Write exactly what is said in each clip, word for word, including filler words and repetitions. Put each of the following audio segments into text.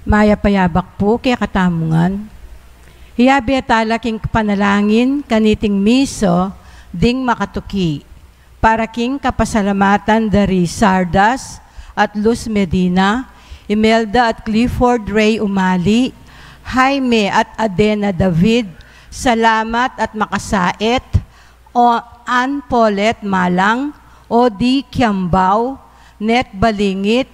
Mayap a yabak pu kekatamu ngan. Iyabe tala king panalangin kaniting misa ding makatuki. Para king kapasalamatan da ri Sardas at Luz Medina, Imelda at Clifford Ray Umali, Jaime at Adena David, Salamat at Makasaet, o Ann Paulette Malang, Odi Kiambao, Net Balingit,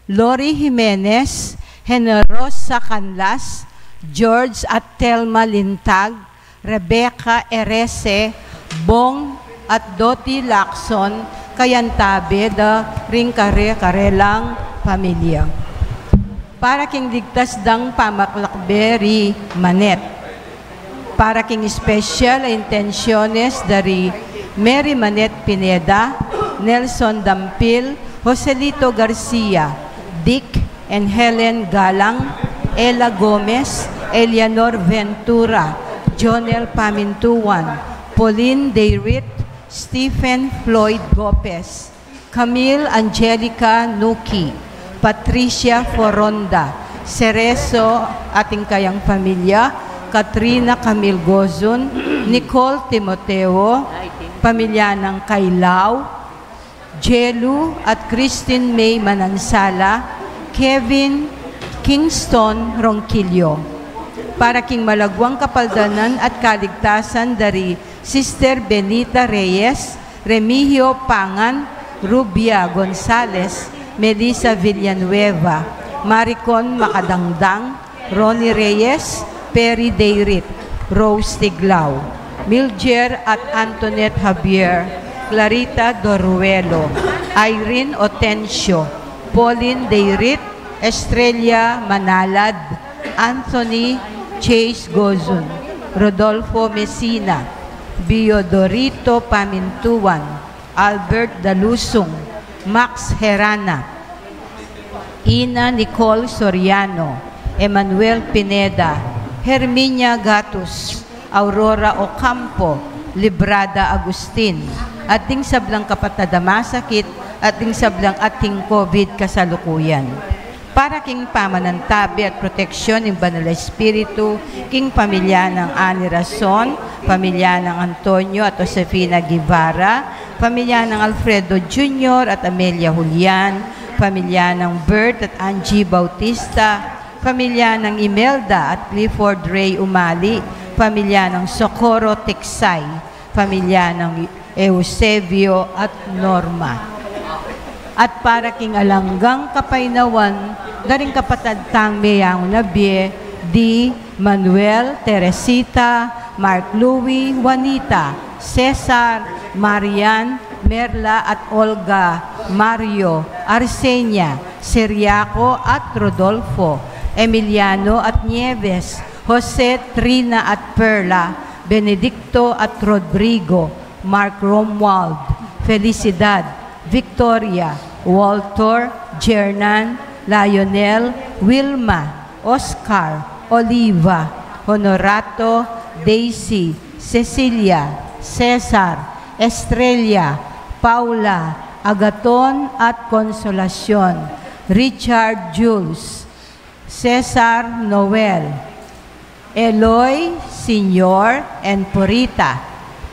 Lori Jimenez, Generosa Canlas, George at Telma Lintag, Rebecca Erese, Bong at Doti Lacson, kayantabe da ring kare-karelang pamilya. Para king ligtas dang pamaklakbe ri Manette. Para king special a intenciones da ri Mary Manette Pineda, Nelson Dampil, Joselito Garcia, Dick and Helen Galang, Ella Gomez, Eleanor Ventura, Jonel Pamintuan, Pauline Dayrit, Stephen Floyd Gopez, Camille Angelica Nuki, Patricia Foronda, Cerezo at ing kayang pamilya, Katrina Camille Gozun, Nicole Timoteo, pamilya nang Kailao, Jelu at Christine May Manansala, Kevin Kingston Ronquillo. Para king malagwang kapaldanan at kaligtasan da ri Sister Benita Reyes, Remigio Pangan, Rubia Gonzalez, Melissa Villanueva, Maricon Makadangdang, Ronnie Reyes, Perry Dayrit, Rose Tiglao, Mildred at Antoinette Javier, Clarita Doruelo, Irene Otencio, Pauline Dayrit, Estrella Manalad, Anthony Chase Gozun, Rodolfo Mesina, Biodorito Pamintuan, Albert Dalusung, Max Herana, Ina Nicole Soriano, Emmanuel Pineda, Herminia Gatus, Aurora Ocampo, Librada Agustin, at ding sablang kapatad a masakit, at ding sablang ating COVID kasalukuyan. Para king pamanantabe at proteksyon ning Banal a Espiritu, king pamilya nang Annie Rason, pamilya nang Antonio at Josefina Guevara, pamilya nang Alfredo Junior at Amelia Julian, pamilya nang Bert at Angie Bautista, pamilya nang Imelda at Clifford Ray Umali, pamilya nang Socorro Tiksay, pamilya nang Eusebio at Norma. At para king alang anggang kapaynawan da ring kapatad tang meyangu na bie, di Manuel, Teresita, Mark Louis, Juanita, Cesar, Marian, Merla at Olga, Mario, Arsenia, Ciriaco at Rodolfo, Emiliano at Nieves, Jose, Trina at Perla, Benedicto at Rodrigo, Mark Romuald, Felicidad, Victoria, Walter, Jernan, Lionel, Wilma, Oscar, Oliva, Honorato, Daisy, Cecilia, Cesar, Estrella, Paula, Agaton at Consolacion, Richard, Jules, Cesar, Noel, Eloy, Senior, and Purita,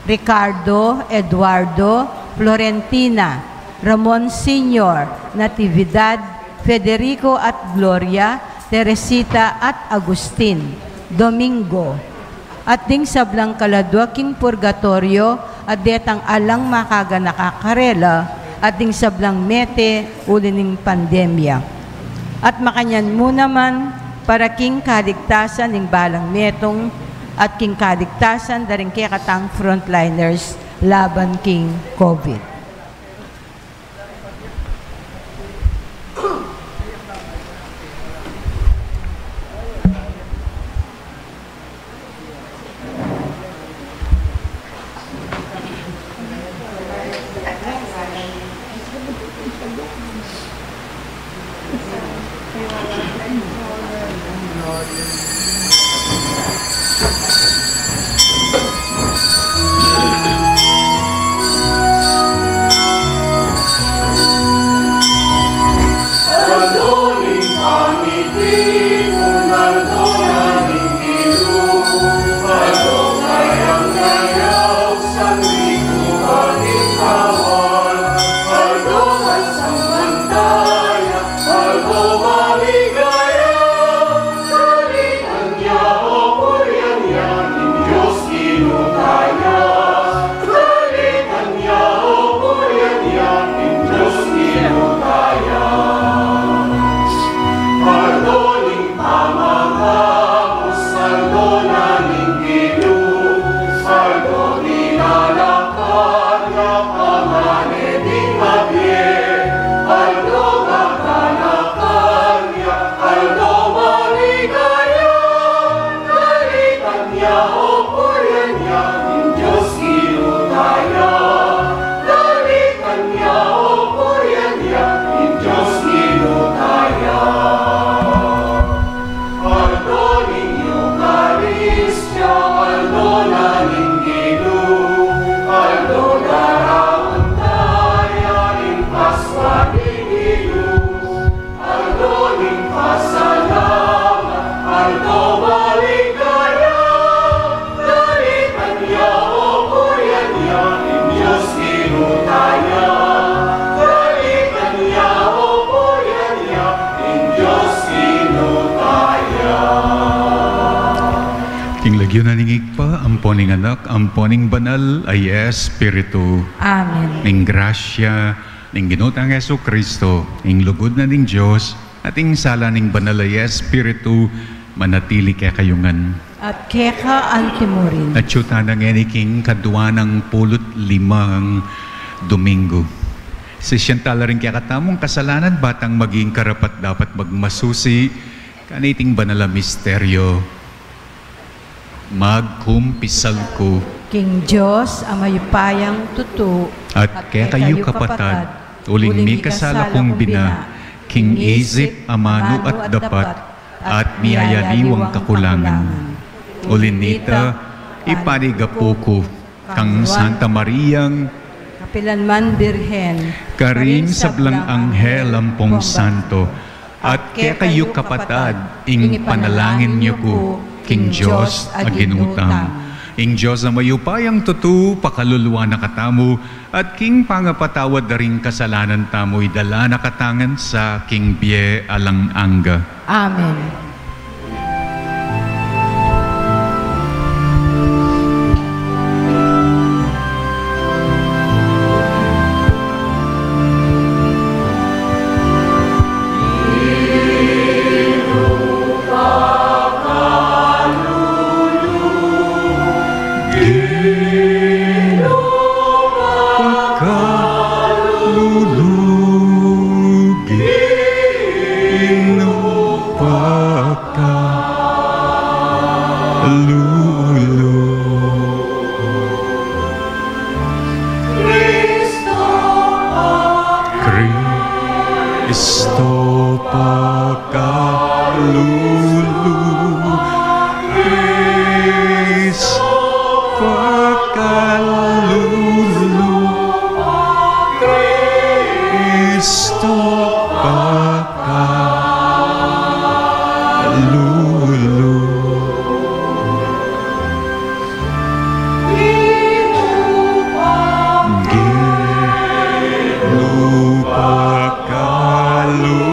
Ricardo, Eduardo, Florentina, Ramon Senior, Natividad, Federico at Gloria, Teresita at Agustin, Domingo, at ding sablang kaladua king purgatorio, at detang alang makaganaka karela, at ding sablang mete uli ning pandemya. At makanyan mu naman para king kaligtasan ning balang metung, at king kaligtasan da ring kekatang frontliners laban king COVID. King lagyu na ning Ibpa, ampo ning Anak, ampo ning Banal a Espiritu. Amen. Ing grasya ning Ginu tang Jesucristo, ing lugud na ning Dios, at ing sala ning Banal a Espiritu, manatili kekayu ngan. At keka anti murin. Atyu tana ngeni king kadwa nang pulu't limang Domingo. Sisian tala ring kekatamung kasalanan, ba tang maging karapat-dapat magmasusi kaniting banal a misteryo. Magkumpisal ku king Dios a mayupayang tutu, at kekayu kapatad, uling mikasala kung bina, king isip, amanu at dapat, at miyayaliwang kakulangan. Uli na nita, ipanigapu ku kang Santa Mariang kapilanman Birhen, karing sablang anghel ampong santo, at kekayu kapatad, ing ipanalangin yu ku king Dios a Ginu tamu. Ing Dios a mayupayang tutu pakaluluan na katamu, at king pangapatawad da ring kasalanan tamu, idala na katamu ngan sa king bie alang angga. Amen. Pakalulu, Ginu pakalulu. Kristo pakalulu. Kristo pakalulu. Kristo pakalulu. Ginu pakalulu. Ginu pakalulu.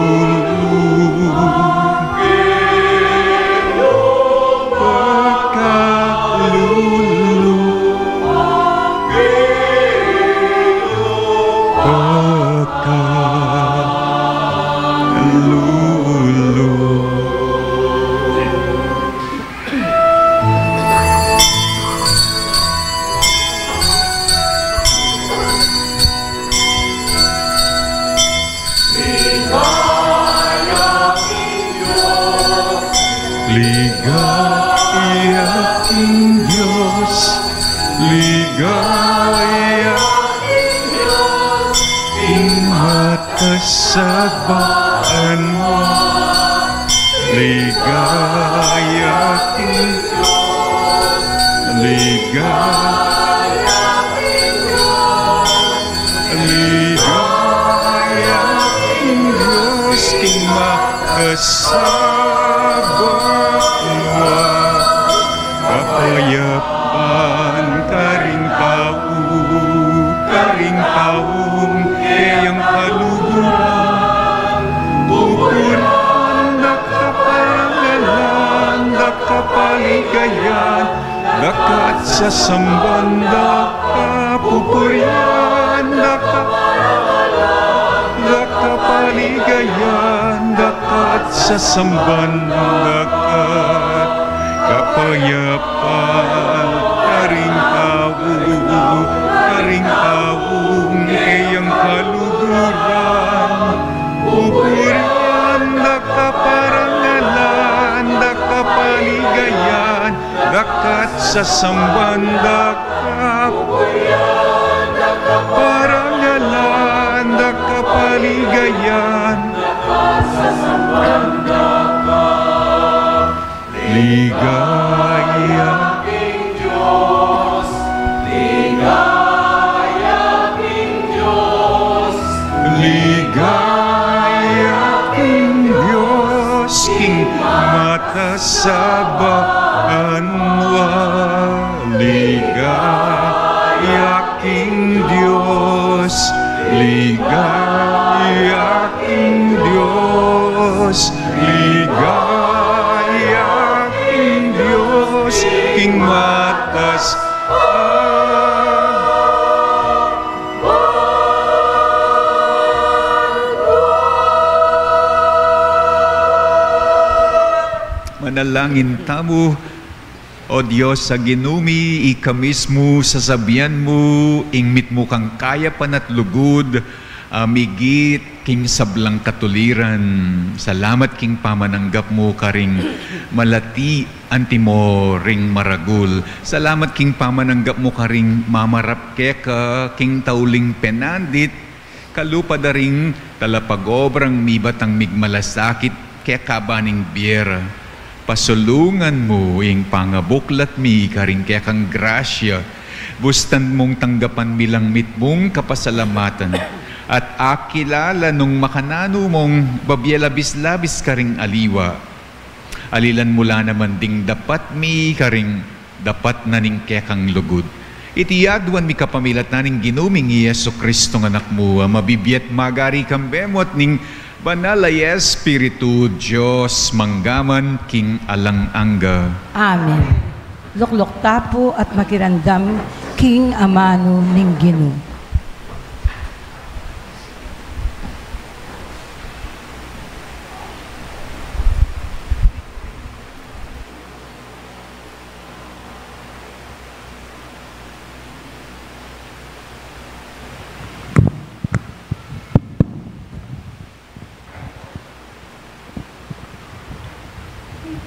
Ginu pakalulu. Ligaya king Dios, ligaya king Dios, king mata sa banua. Ligaya king Dios, ligaya king Dios, ligaya king Dios, king mata sa banua. Kapayapan karing tau, karing taung keyang kaluguran, pupurian da ka, parangalan da ka, paligayan da ka at sasamban da ka, pupurian da ka, da ka, paligayan da ka at sasamban da ka. Kapayapan karing tau, karing taung keyang kaluguran, pupurian da ka, parangalan da ka, paligayan da ka at sasamban da ka, parangalan da ka, paligayan. Ligaya king Dios, ligaya king Dios, ligaya king Dios, king mata sa banua. Ligaya king Dios, ligaya king Dios, ligaya king Dios, king Nalangin tamu. O Dios a Ginu mi, ika mismu sasabian mu ing mitmu kang kayapan at lugud, a migit king sablang katuliran. Salamat king pamananggap mu karing malati antimo ring maragul. Salamat king pamananggap mu karing mamarap keka king tauling penandit, kalupa da ring talapag-obrang mibatang migmalasakit keka ban ing bie ra. Pasulungan mu ing pangabuklat mi karing kekang grasya. Bustan mung tanggapan mi lang mitmung kapasalamatan at akilala nung makananu mung babie labis-labis karing aliwa. Alilan mu la naman ding dapat mi karing dapat na ning kekang lugud. Iti aduan mi kapamilatan ning Ginu ming i Jesu Cristong Anak mu, a mabibie at magari kambe mu at ning Banal a Espiritu, Dios manggaman king alang angga. Amen. Lukluk ta pu at makiramdam king amanu ning Ginu.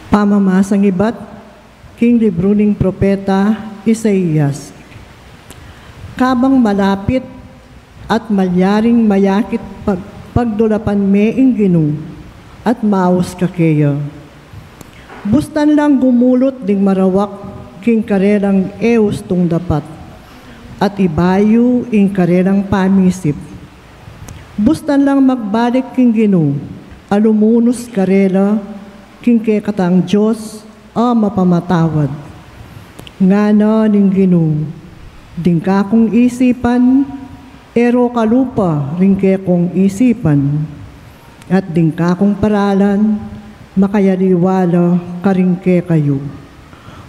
Pamamasang ibat king libru ning propeta Isaias. Kabang malapit at malyaring mayakit pag-, pagdulapan me ing Ginu at maus ka keya. Bustan lang gumulut ding marawak king karelang e ustung dapat at ibayu ing karelang pamisip. Bustan lang magbalik king Ginu a lumunus karela king kekatang Dios a mapamatawad. Ngana ning Ginu, ding kakung isipan, e ro kalupa ring kekong isipan, at ding kakung paralan, makayaliwa la karing kekayu.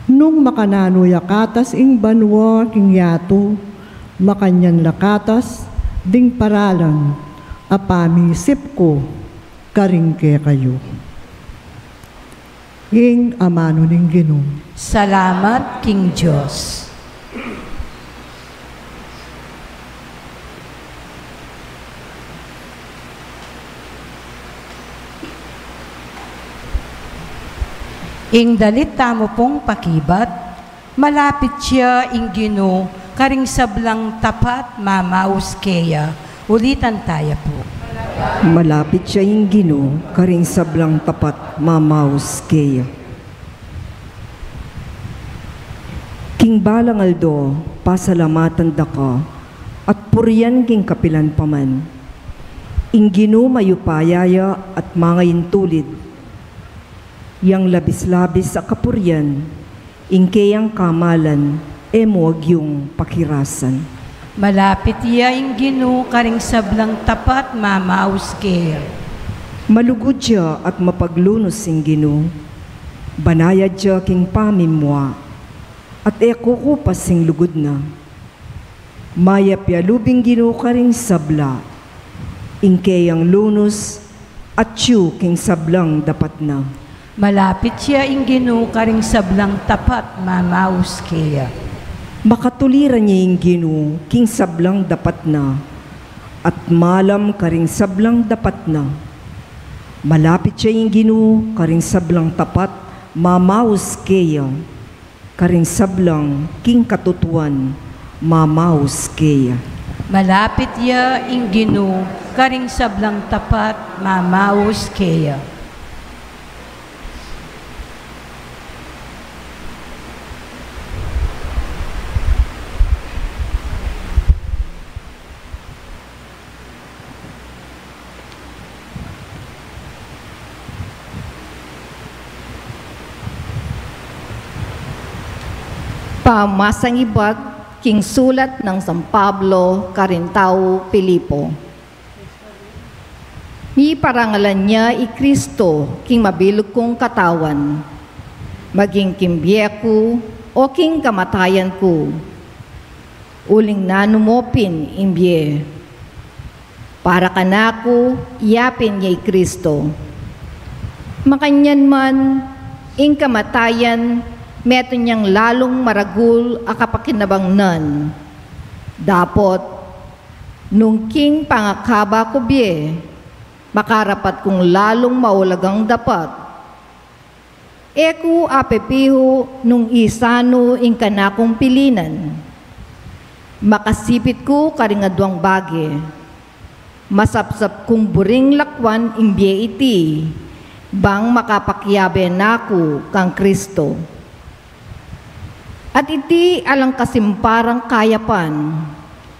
Nung makananu ya katas ing banua king yatu, makanyan la katas ding paralan a pamisip ku karing kekayu. Ing amanu ning Ginu. Salamat king Dios. Ing dalit tamu pung pakibat, malapit ya ing Ginu karing sablang tapat mamaus keya. Ulitan taya pu. Malapit ya ing Ginu karing sablang tapat mamaus keya. King balang aldo, pasalamatan da ka, at purian king kapilan pa man. Ing Ginu mayupaya ya at mangaintulid. Yang labis-labis a kapurian, ing keyang kamalan, e mu agyung pakirasan. Malapit ya ing Ginu karing sablang tapat mamaus keya. Malugud ya at mapaglunus ing Ginu. Banayad ya king pamimua, at e kukupas ing lugud na. Mayap ya lub ing Ginu karing sabla, ing keyang lunus, atyu king sablang dapat na. Malapit ya ing Ginu karing sablang tapat mamaus keya. Makatuliran ya ing Ginu king sablang dapat na, at malam karing sablang dapat na. Malapit ya ing Ginu karing sablang tapat mamaus keya. Karing sablang king katutuan mamaus keya. Malapit ya ing Ginu karing sablang tapat mamaus keya. Pamamasang ibat king sulat nang San Pablo karing tau Filipo. Miparangalan ya i Kristo king mabilug kung katawan, maging king bie ku o king kamatayan ku, uling nanu mo pin ing bie. Para kanaku, iya pin ya i Kristo. Makanyan man, Ing kamatayan, metung yang lalung maragul a kapakinabangnan. Dapot, nung king pangakaba ku bie, makarapat kung lalung maulagang dapat. E ku apepihu nung isanu ing kanakung pilinan. Makasipit ku karing aduang bage. Masapsap kung buring lakwan ing bie iti, bang makapakiabe na ku kang Kristo. At iti alang kasimparang kayapan,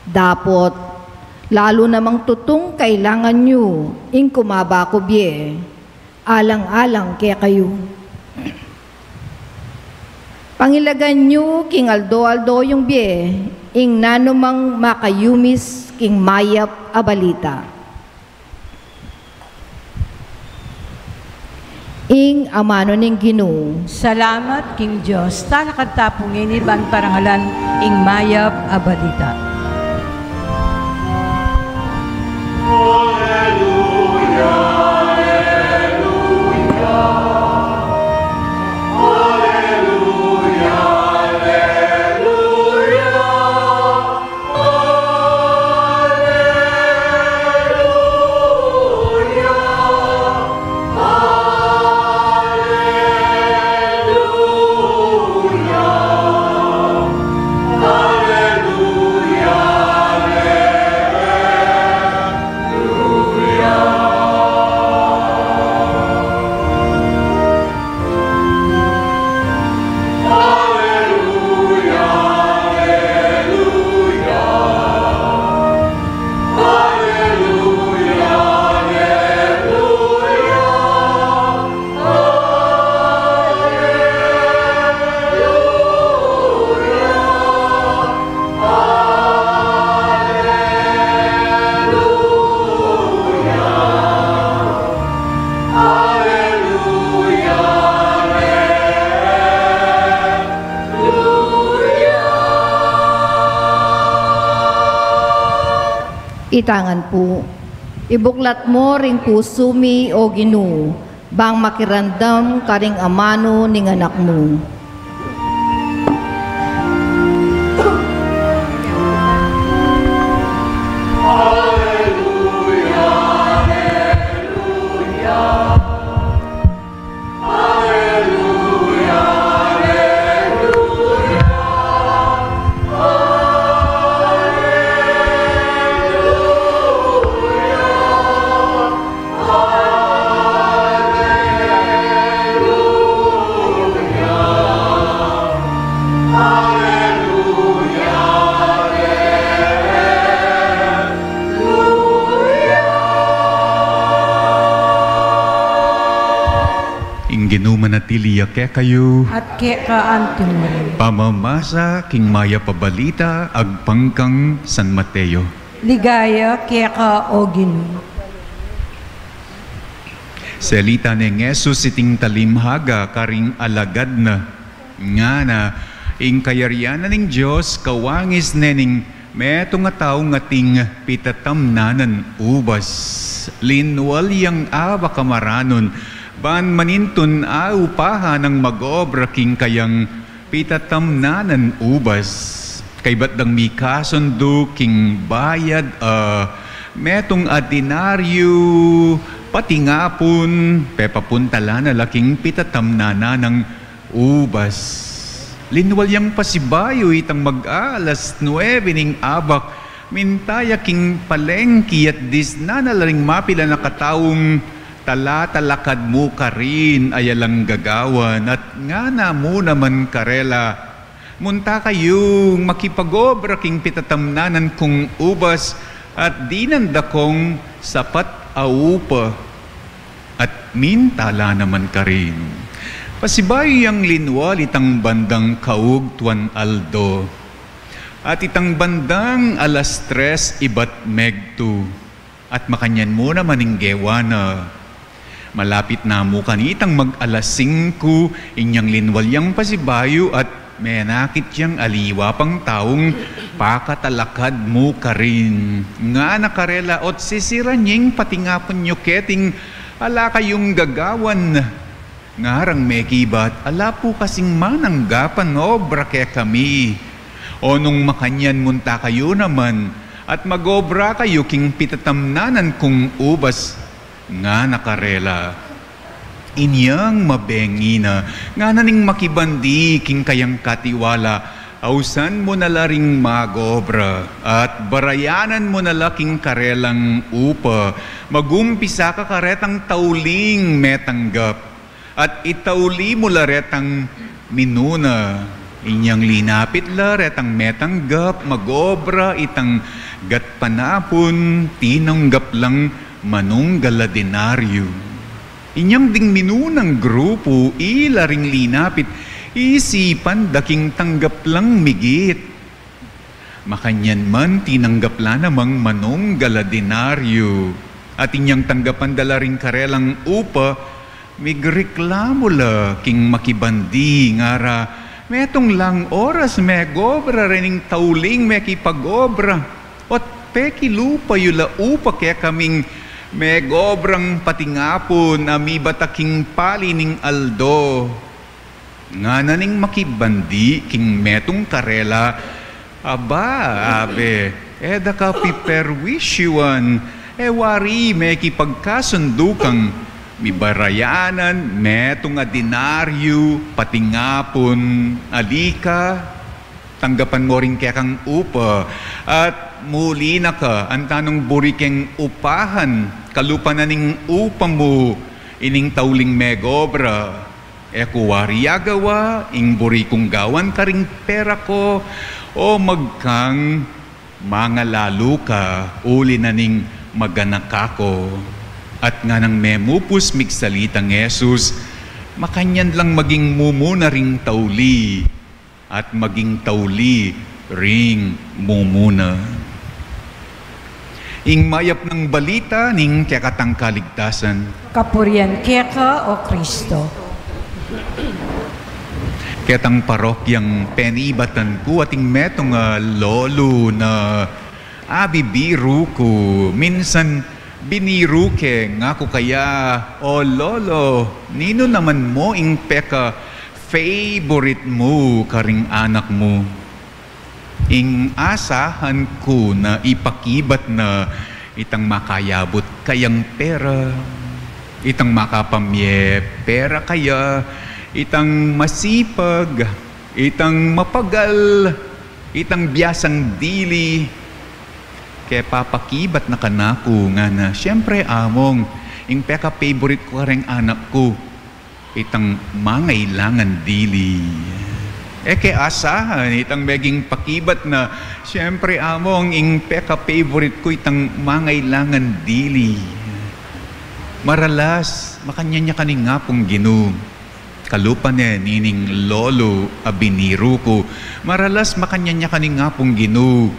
dapot, lalu namang tutung kailangan yu ing kumaba ku bie, alang-alang kekayu. Pangilagan yu king aldo-aldo yung bie, ing nanumang makayumis king mayap a balita. Ing amanu ning Ginu. Salamat king Dios. Talakad ta pu ngeni ban parangalan ing mayap a balita. Itangan pu, ibuklat mu ring pusu mi, O Ginu, bang makiramdam karing amanu ning Anak mu. Ing Ginu manatili ya kekayu. At keka antimurin. Pamamasa king mayap a balita agpang kang San Mateo. Ligaya keka, O Ginu. Selita neng Jesus iting talimhaga karing alagad na, ngana, ing kayarian na ning Dios kawangis ne ning metung a taung ating pitatamnanan ubas. Linwal yang abak a maranun, ban manintun a upahan nang mag-obra king kayang pitatamnanan ubas. Kaybat dang mikasundu king bayad a metung a denaryo, patingapun, pepapuntalan na la king pitatamnanan nang ubas. Linwal yang pasibayu itang mag-aalas nuebe ning abak, minta ya king palengki at disnan na la ring mapilan a kataung talatalakad mu karin a alang gagawan, at ngana mu naman karela, munta kayung makipag-obra king pitatamnanan kung ubas, at dinan da kong sapat a upa. At minta la naman karin. Pasibayu yang linwal itang bandang kaugtuan aldo. At itang bandang alas tres ibat megtu. At makanyan mu naman ing gewa na. Malapit na mu kanitang mag-alas singku, inyang linwal yang pasibayu at menakit yang aliwa pang taung pakatalakad mu karin. Ngana karela, ot sisiran ing patingapun yu keting ala kayung gagawan. ngarang mekibat, ala pu kasing mananggapan obra kekami. O nung makanyan, munta kayu naman at magobra kayu king pitatamnanan kung ubas, ngana karela. Inyang mabengi na, ngana ning makibandi king kayang katiwala, ausan mu na la ring magobra, at barayanan mu na la king karelang upa, magumpisa ka karetang tauling metanggap, at itauli mu la retang minuna. Inyang linapit la retang metanggap magobra itang gatpanapun, tinanggap lang manunggal a denaryu. Inyang ding minunang grupu, ila ring linapit, isipan da king tanggap lang migit. Makanyan man, tinanggap la namang manunggal a denaryu. At inyang tanggapan da la ring karelang upa, migreklamu la king makibandi, ngara, metung lang oras megobra rening tauling mekipagobra, ot pekilupa yu la upa kekaming megobrang patingapun a mibat a king pali ning aldo. Ngana ning makibandi king metung karela, aba, abe, e da ka piperwisyuan, e wari mekipagkasundu kang mibarayanan metung a denaryu patingapun, ali ka, tanggapan mo ring kekang upa, at muli na ka, antanung buri keng upahan, kalupa na ning upa mu ining tauling megobra. E ku wari agawa ing buri kung gawan karing pera ku, o magkang mangalalu ka uli na ning maganak aku. At nganang memupus migsalitang Jesus, makanyan lang maging mumuna ring tauli, at maging tauli ring mumuna. Ing mayap nang balita ning kekatang kaligtasan. Kapurian keka, O Kristo. Ketang parokyang penibatan ku, ating metung a lolo na abibiru ku. Minsan biniru ke, ngaku kaya, "O lolo, ninu naman mu ing peka favorite mu karing anak mu?" Ing asahan ku na ipakibat na itang makayabut kayang pera, itang makapamye pera kaya, itang masipag, itang mapagal, itang biasang dili. Kepapakibat na kanaku, ngana, "Siyempre, Among, ing peka-favorite ku kareng anak ku, itang mangailangan dili." E ke asahan itang meging pakibat na, "Siyempre, Among, ing peka-favorite ku itang mangailangan dili." Maralas, makanyan ya kaning Apung Ginu. Kalupa ne nining lolo a biniru ku, maralas makanyan ya kaning Apung Ginu.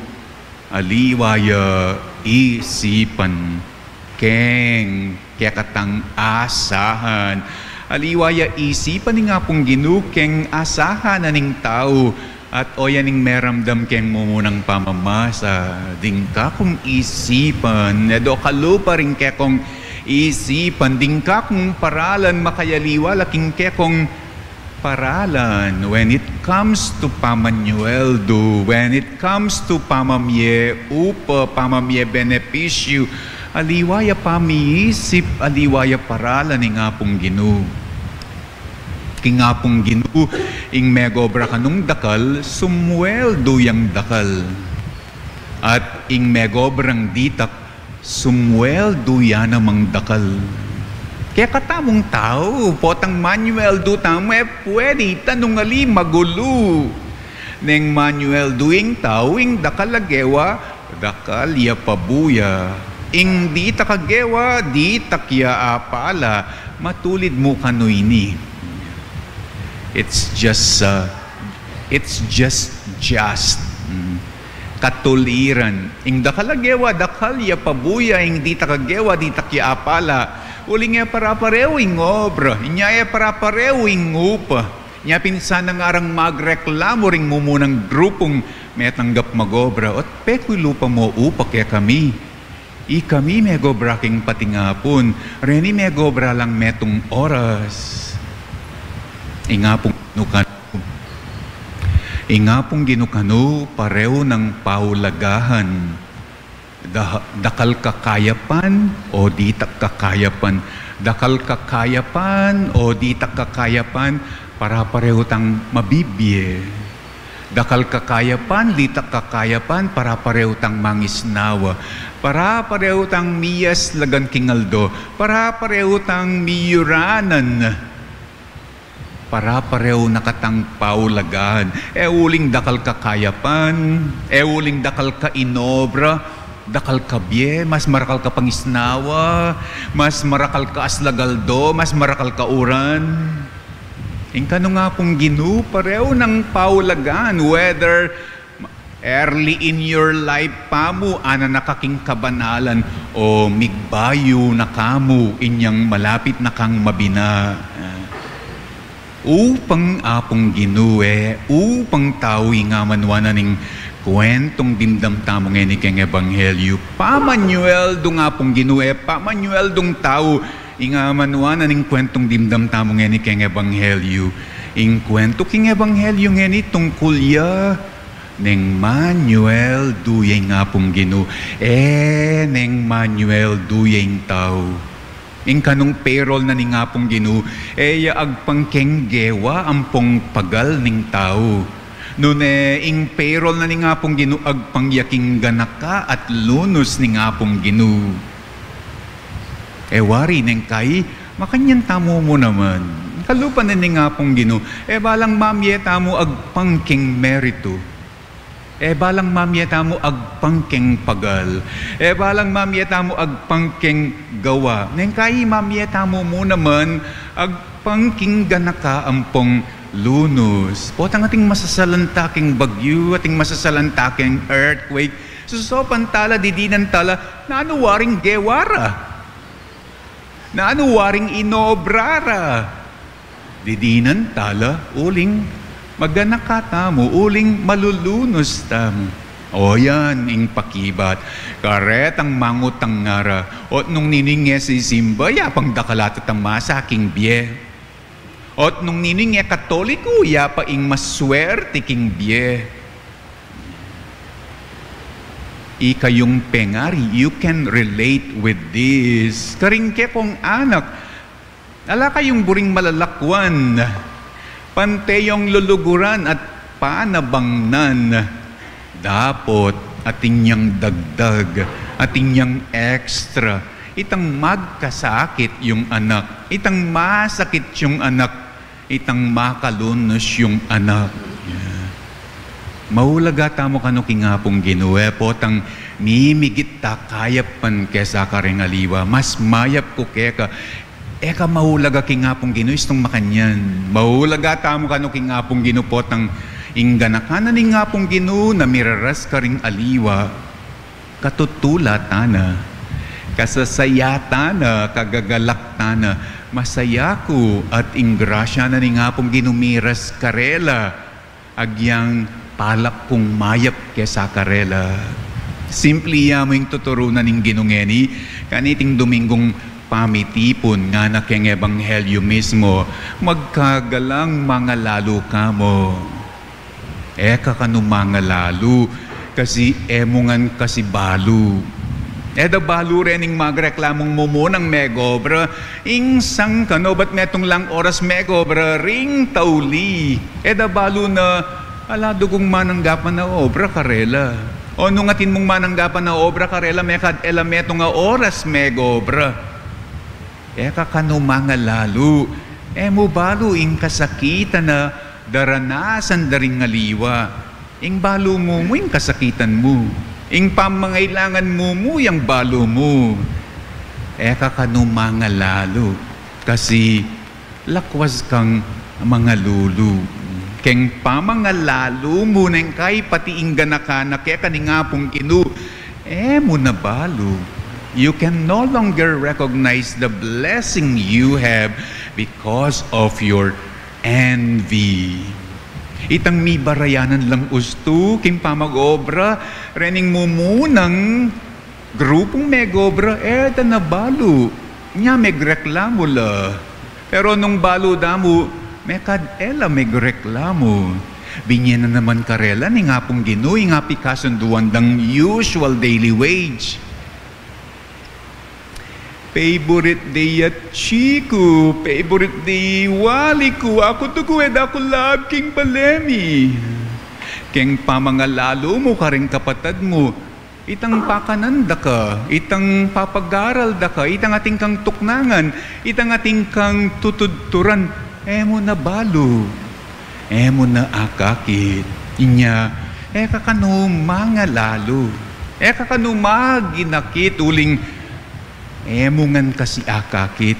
Aliwa ya isipan keng kekatang asahan. Aliwa ya isipan ning Apung Ginu keng asahan na ning tau. At o ya ning meramdam keng mumunang pamamasa, ding kakung isipan, e do kalupa ring kekong isipan, ding kakung paralan, makayaliwa la king kekong paralan. When it comes to pamanyueldu, when it comes to pamamye upa, pamamye benepisyu, aliwa ya pamiisip, aliwa ya paralan ning Apung Ginu. King Apung Ginu, ing megobra kanung dakal, sumweldu yang dakal. At ing megobrang ditak, sumweldu ya namang dakal. Kekatamung tau, potang manyueldu tamu, e pwede ita nung ali magulu. Neng manyueldu ing tau, ing dakal a gewa, dakal ya pabuya. Ing ditak a gewa, ditak ya apala. Matulid mu kanu ini. It's just, uh, it's just, just. Mm. Katuliran. Ing dakal a gewa, dakal ya pabuya, ing ditak a gewa, ditak ya apala. Uling e para-parehu ing obra, inya e para-parehu ing upa. Inya pin sana ngarang magreklamu ring mumunang grupung metanggap magobra, "Ot peku lupa mo upa kekami? Ikami megobra king patingapun, reni megobra lang metung oras." Ing Apung Ginu kanu, ing Apung Ginu kanu, pareu nang paulagahan. Da-, dakal ka kayapan o ditak ka kayapan. Dakal ka kayapan o ditak ka kayapan, para-pareu tang mabibie. Dakal ka kayapan, ditak ka kayapan, para-pareu tang mangisnawa. Para-pareu tang miyaslagan king aldo. Para-pareu tang miyuranan. Para-pareu na katang paulagahan. E uling dakal ka kayapan, e uling dakal ka inobra, dakal ka bie, mas marakal ka pangisnawa, mas marakal ka aslag aldo, mas marakal ka uran. Ing kanu ning Apung Ginu, pareu nang paulagahan, whether early in your life pa mu, anan na ka king kabanalan, o migbayu na ka mu, inyang malapit na kang mabina. Upang Apung Ginu e, upang tau, ing amanuan na ning kuentong dimdam tamu ngeni keng ebanghelyu. Pamanyuel dung Apung Ginu e, pamanyuel dung tau, ing amanuan na ning kuentong dimdam tamu ngeni keng ebanghelyu. Ing kuentu king ebanghelyu ngeni tungkul ya neng Manuel, duya ing Apung Ginu. E neng Manuel, duya ing tau. Ing kanung payroll na ning Apung Ginu, e ya agpang keng gewa ampong pagal ning tau. Nune ing payroll na ning Apung Ginu, agpang ya king ganaka at lunus ning Apung Ginu. E wari neng kai, makanyan tamu mu naman. Kalupa na ning Apung Ginu, e balang mamie tamu agpang king meritu. E balang mamie tamu agpang king pagal. E balang mamie tamu agpang king gawa. Neng kai mamie tamu mu naman agpang king ganaka ampong lunus. Potang ating masasalanta king bagyu, ating masasalanta king earthquake. Susopan tala, didinan tala, nanu waring gewa ra? Nanu waring inobra ra? Didinan tala uling maganaka tamu, uling malulunus tamu. O yan ing pakibat. Karetang mangutang ngara. Ot nung ninu ing e sisimba, ya pang dakal a tatamasa king bie. Ot nung ninu ing e Katoliku, ya pa ing maswerte king bie. Ikayung pengari, you can relate with this. Karing kekong anak, ala kayung buring malalakwan, pante yung luluguran at panabangnan. Dapot atin yang dagdag, atin yang extra. Itang magkasakit yung anak, itang masakit yung anak, itang makalunus yung anak. Maulaga tamu kanu king Apung Ginu, e potang mimigit ta kayapan kesa karing aliwa, mas mayap ku keka. E ka maulaga king Apung Ginu istung makanyan. Maulaga tamu kanu king Apung Ginu potang ing ganaka na ning Apung Ginu na miraras karing aliwa. Katutula tana, kasasaya tana, kagagalak tana, masaya ku at ing grasya na ning Apung Ginu miras karela, agyang palak kung mayap kesa karela. Simple ya mu ing tuturu na ning Ginu ngeni, kaniting Dominggung pamitipun, ngana keng ebanghelyu mismo, magkagalang mangalalu kamu. E ka kanu mangalalu, kasi e mu ngan kasi balu. E da balu rening magreklamung mumunang megobra, ing sang kanu bat metung lang oras megobra ring tauli. E da balu na ala dugung mananggapan a obra karela. O nung atin mung mananggapan a obra karela, mekad e la metung a oras megobra. E ka kanu mangalalu, e mu balu ing kasakitan a daranasan da ring aliwa. Ing balu mu mu ing kasakitan mu. Ing pamangailangan mu mu yang balu mu. E ka kanu mangalalu, kasi lakwas kang mangalulu. Keng pamangalalu mu neng kai pati ing ganaka na keka ning Apung Ginu, e mu na balu. You can no longer recognize the blessing you have because of your envy. Itang mibarayanan lang ustu king pamag-obra rening mumunang grupung megobra, e da na balu. Nya megreklamu la. Pero nung balu da mu, Mekad e la megreklamu. Binye na naman karela ning Apung Ginu ing apikasunduan dang usual daily wage. Favorite de i atsi ku, favorite de i wali ku, aku tuku e da ku lab king bale mi. Keng pamangalalu mu kareng kapatad mu, itang pakanan da ka, itang papagaral da ka, itang atin kang tuknangan, itang atin kang tutudturan, e mu na balu, e mu na akakit. Inya, e ka kanu mangalalu, e ka kanu maginakit, uling e mu ngan kasi akakit.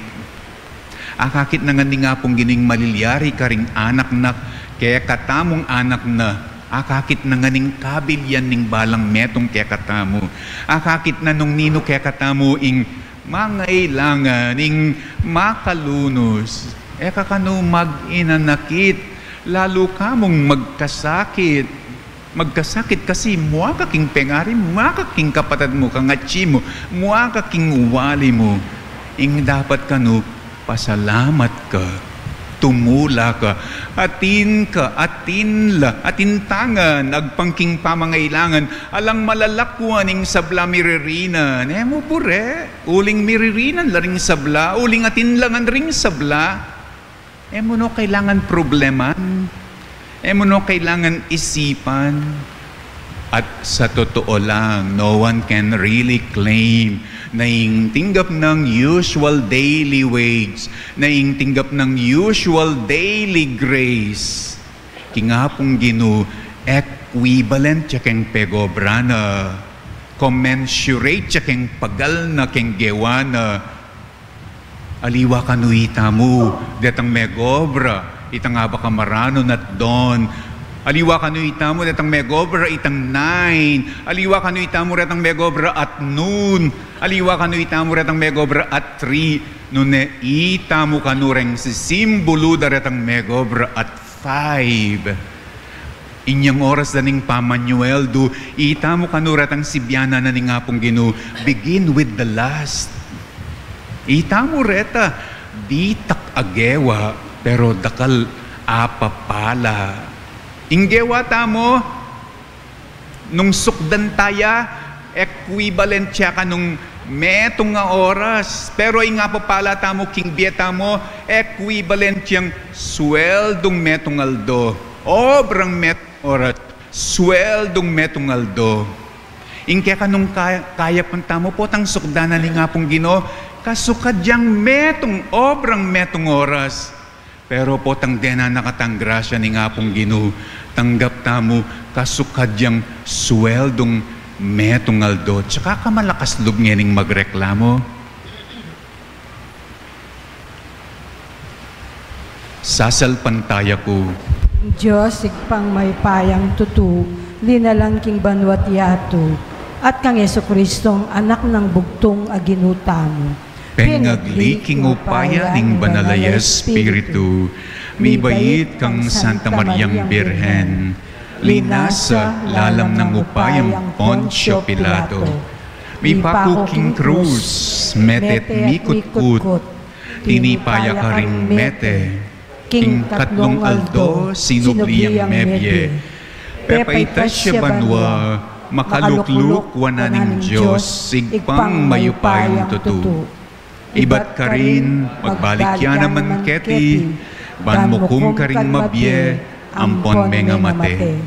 Akakit na ngan ning Apung Ginu ing malilyari karing anak na kekatamung anak na. Akakit na ngan ing kabilian ning balang metung kekatamu. Akakit na nung ninu kekatamu ing mangailangan, ing makalunus. E ka kanu maginanakit, lalu ka mung magkasakit. Magkasakit kasi mua ka king pengari, mua ka king kapatad mu, kang atsi mu, mua ka king wali mu. Ing dapat kanu, pasalamat ka, tumula ka, atin ka, atin la, atin tangan, agpang king pamangailangan, alang malalakuan ing sabla miririnan. E mu bure, uling miririnan la ring sabla, uling atin la ngan ring sabla. E mu no kailangan probleman, e mu no kailangan isipan. At sa totoo lang, no one can really claim na ing tinggap nang usual daily wage, na ing tinggap nang usual daily grace, king Apung Ginu, equivalent ya keng pegobra na, commensurate ya keng pagal na, keng gewa na. Aliwa kanu itamu detang megobra itang abak a maranun at dawn. Aliwa kanu itamu detang megobra itang nine. Aliwa kanu itamu retang megobra at noon. Aliwa kanu itamu retang megobra at three. Nune itamu kanu reng sisimbulu da retang megobra at five. Inyang oras da ning pamanyueldu, itamu kanu retang sibianan na ning Apung Ginu, begin with the last. Itamu reta, ditak a gewa, pero dakal a papala. Ing gewa tamu, nung sukdan ta ya, equivalent ya kanung metung a oras. Pero ing apapala tamu king bie tamu, equivalent yang sweldung metung aldo. Obrang metung oras, sweldung metung aldo. Ing kekanung kaya, kayapan tamu, potang sukdan na ning Apung Ginu, kasukad yang metung, obrang metung oras. Pero potang denan na katang grasya ning Apung Ginu, tanggap tamu kasukad yang sweldung metung aldo. Tsaka ka malakas lub ngening magreklamu. Sasalpantaya ku. Dios, Ibpang mayupayang tutu, linalang king banua't yatu, at kang Jesucristong Anak nang bugtung a Ginu tamu. Pengagli king upaya ning Banal a Espiritu, mibait kang Santa Mariang Birhen, linasa lalam nang upayang Poncio Pilato, mipaku king krus, mete't mikutkut, tinipa ya karing mete, king katlung aldo sinubli yang mebie. Pepaitas ya banua, makalukluk wanan ning Dios, Ibpang mayupayang tutu. Ibat karin, magbalik ya naman keti, ban mukum karing mabie ampon mengamate.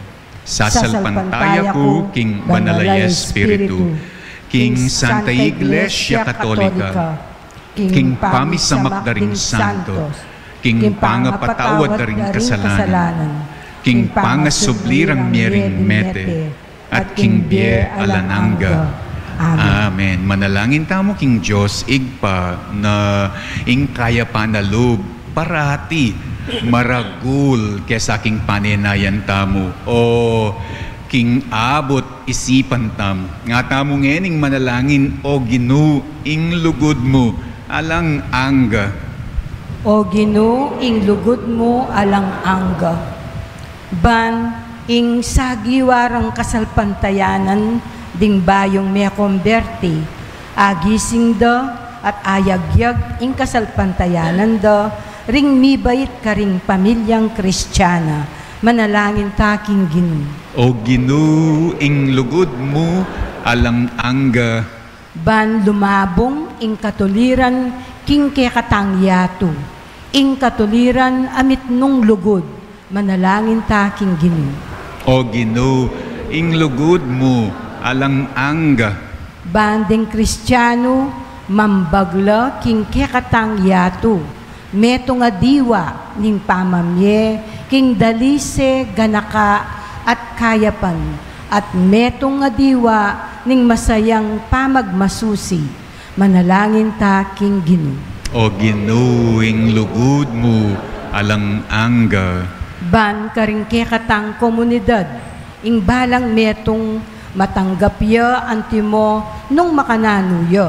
Sasalpantaya ku king Banal a Espiritu, king Santa Iglesia Katolika, king pamisamak da ring santo, king pangapatawad da ring kasalanan, king pangasubli rang mie ring mete, at king bie alang angga. Amen. Amen. Manalangin tamu king Dios Ibpa na ing kayapan a lub parati maragul kesa king panenayan tamu o king abut isipan tamu. Nga tamu ngening manalangin, O Ginu, ing lugud mu alang angga. O Ginu, ing lugud mu alang angga. Ban ing sagiwa rang kasalpantayanan ding bayung mekomberti, agising da at ayagyag ing kasalpantayanan da ring mibait karing pamilyang Kristiana. Manalangin ta king Ginu. O Ginu, ing lugud mu alang angga. Ban lumabung ing katuliran king kekatang yatu, ing katuliran a mitmung lugud. Manalangin ta king Ginu. O Ginu, ing lugud mu alang angga. Ban deng Kristianu mambagla king kekatang yatu, metung a diwa ning pamamie king dalise, ganaka at kayapan, at metung a diwa ning masayang pamagmasusi. Manalangin ta king Ginu. O Ginu, ing lugud mu alang angga. Ban karing kekatang komunidad, ing balang metung matanggap ya antimo nung makananu ya.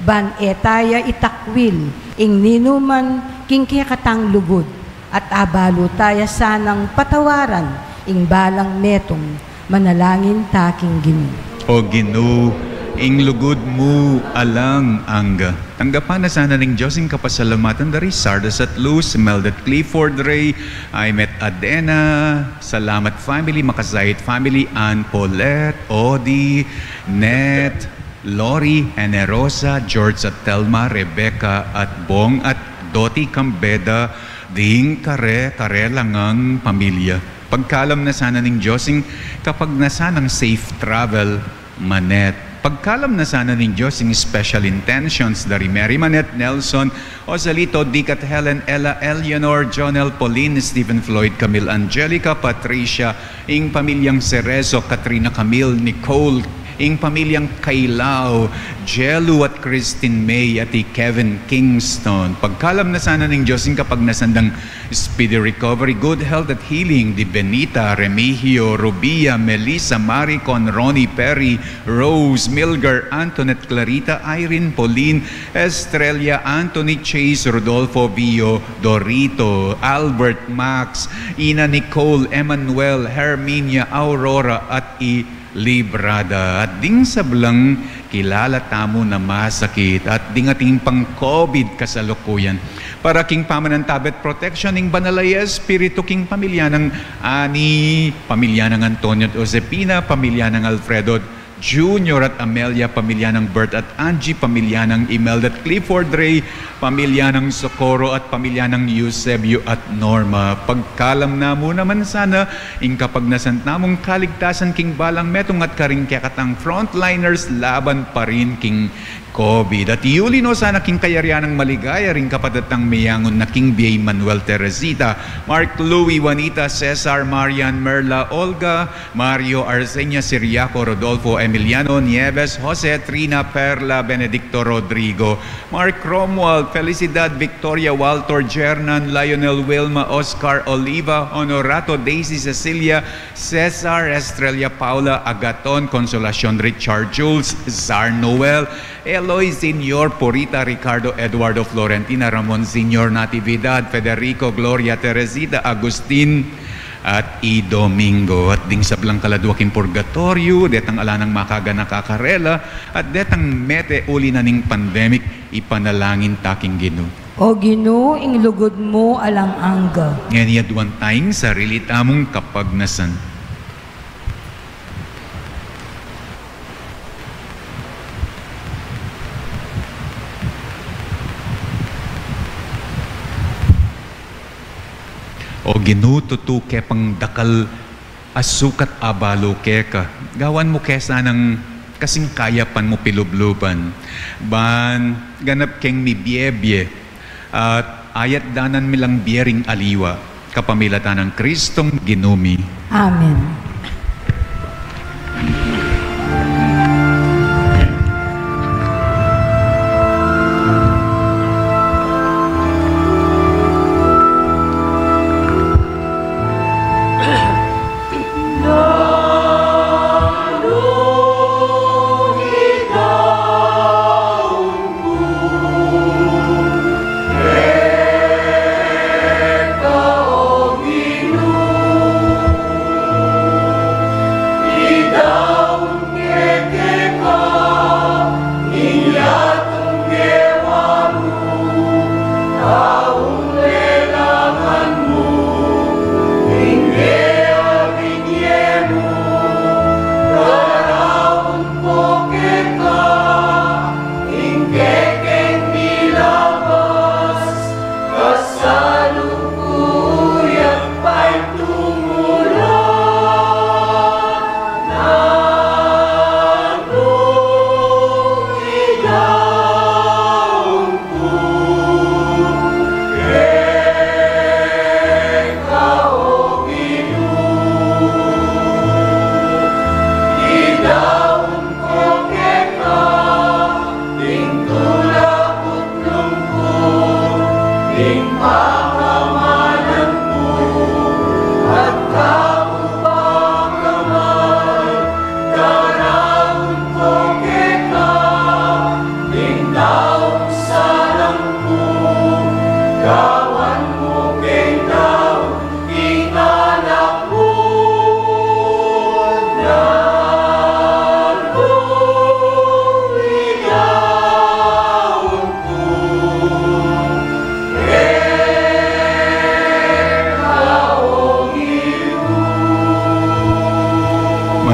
Ban e ta ya itakwil ing ninuman king kekatang lugud, at abalu ta ya sanang patawaran ing balang metung. Manalangin ta king Ginu. O Ginu, ing lugud mu alang angga. Tanggapan na sana ning Dios ing kapasalamatan da ri Sardas at Luz, Imelda at Clifford Ray, Aimet Adena, Salamat family, Makasait family, Ann Paulette, Odi, Net, Lori, Generosa, George at Telma, Rebecca at Bong, at Doti Cambeda, ding kare-kare la ngang pamilya. Pagkalam na sana ning Dios ing kapagnasan nang safe travel, Manet. Pagkalam na sana ning Dios ing special intentions da ri Mary Manet, Nelson, Osalito, Dick at Helen, Ella, Eleanor, Jonel, Pauline, Stephen, Floyd, Camille, Angelica, Patricia, ing pamilyang Cerezo, Katrina, Camille, Nicole, ing pamilyang Kailao, Jelu at Christine May, at i Kevin Kingston. Pagkalam na sana ning Dios ing kapagnasan dang speedy recovery, good health at healing di Benita, Remigio, Rubia, Melissa, Maricon, Ronnie, Perry, Rose, Milgar, Antoinette, Clarita, Irene, Pauline, Estrella, Anthony, Chase, Rodolfo, Vio, Dorito, Albert, Max, Ina, Nicole, Emmanuel, Herminia, Aurora, at i Librada. At ding sablang kilala tamu na masakit at ding atin pang COVID kasalukuyan. Para king pamanantabe at protection ning Banal a Espiritu king pamilya nang Ani, pamilya nang Antonio at Josepina, pamilya nang Alfredo Junior at Amelia, pamilya nang Bert at Angie, pamilya nang Imelda at Clifford Ray, pamilya nang Socorro at pamilya nang Eusebio at Norma. Pagkalam na mu naman sana ing kapagnasan tamung kaligtasan king balang metung at karing kekatang frontliners laban pa rin king COVID. At iuli no sana king kayarian nang maligaya ring kapatad tang meyangun na king bie, Manuel, Teresita, Mark, Louie, Juanita, Cesar, Marian, Merla, Olga, Mario, Arsenia, Siriaco, Rodolfo, Emiliano, Nieves, Jose, Trina, Perla, Benedicto, Rodrigo, Mark, Romuald, Felicidad, Victoria, Walter, Jernan, Lionel, Wilma, Oscar, Oliva, Honorato, Daisy, Cecilia, Cesar, Estrella, Paula, Agaton, Consolacion, Richard, Jules, Zar, Noel, Eloy Senior, Purita, Ricardo, Eduardo, Florentina, Ramon Senior, Natividad, Federico, Gloria, Teresita, Agustin, at i Domingo. At ding sablang kaladua king purgatoryo, detang ala nang makaganaka karela, at detang mete uli na ning pandemic, ipanalangin ta king Ginu. O Ginu, ing lugud mu alang angga. Ngeni aduan taya ing sarili tamung kapagnasan. O Ginu, tutu ke pang dakal a sukat abalu keka. Gawan mu ke sanang kasing kayapan mu pilubluban. Ban ganap keng mibiebie at ayat danan mi lang bie ring aliwa, kapamilatan nang Kristong Ginu mi. Amen.